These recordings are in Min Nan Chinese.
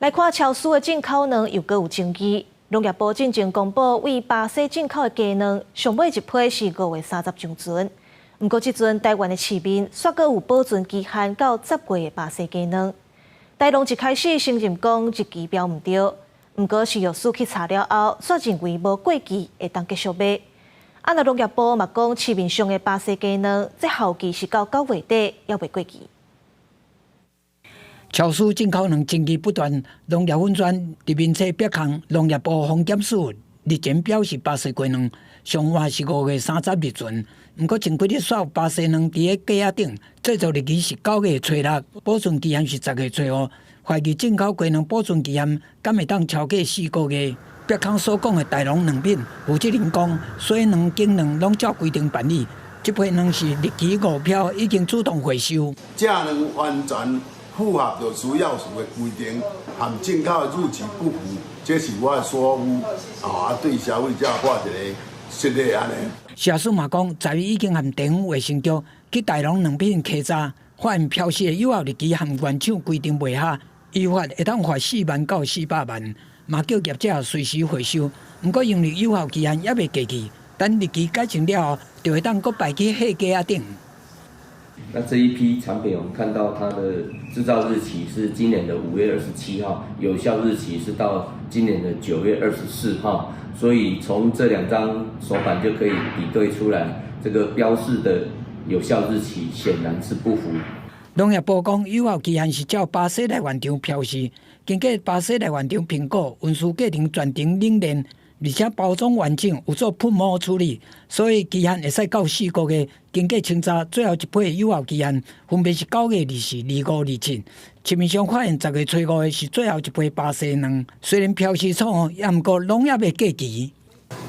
來看超市的進口卵又閣有爭議。農業部進前公布，對巴西進口的雞卵，上尾一批是5月30上船。毋過這陣台灣的市面煞閣有保存期限到10月的巴西雞卵。台農一開始承認講日期標毋對，毋過食藥署去查了後，煞認為無過期，會當繼續賣。啊，若農業部嘛講市面上的巴西雞卵，這效期是到9月底，猶未過期。超市進口卵爭議不斷，農業粉專佇面冊別項農業部風檢署日前表示，巴西雞卵上晚是5月30入船，毋過前幾日煞有巴西卵佇咧架仔頂，製造日期是9月初六，保存期限是10月初五，懷疑進口雞卵保存期限敢會當超過4個月。別空所講的大農卵品，負責人講，水卵、粳卵攏照規定辦理，這批卵是日期誤標，已經主動回收。這卵完全符合著食藥署的規定，和進口的日期不符，這是我的疏忽，啊，對消費者發一个失禮按呢。食藥署嘛講，昨日已經和地方衛生局去大農卵品稽查，發現標示的有效日期和原廠規定袂合，依法會當罰4萬到400萬，嘛叫業者隨時回收。毋過因為有效期限猶未過去，等日期改正了後，就會當閣擺去貨架仔頂。那這一批產品，我們看到它的製造日期是今年的5月27號，有效日期是到今年的9月24號，所以從這兩張手板就可以比對出來，這個標示的有效日期顯然是不符。農業部講，有效期限是照巴西來源場標示，經過巴西來源場評估，運輸過程全程冷鏈，而且包裝完整，有做噴膜處理，所以期限會使到4個月。經過清查，最後一批有效期限分別是9月24、25、27。市面上發現10月初五的是最後一批巴西卵，雖然標示錯誤，也毋過攏猶未過期。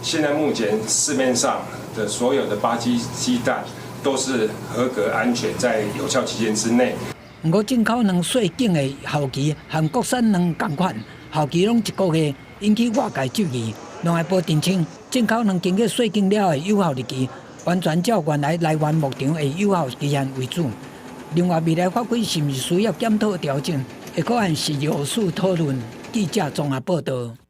現在目前市面上的所有的巴西雞蛋都是合格安全，在有效期間之內。毋過進口卵細頸的效期和國產卵仝款，效期攏一個月，引起外界質疑。農業部澄清，進口卵經過細頸了的有效日期，完全照原來來源牧場的有效期限為準。另外，未來法規是毋是需要檢討調整，會閣按食藥署討論。記者綜合報道。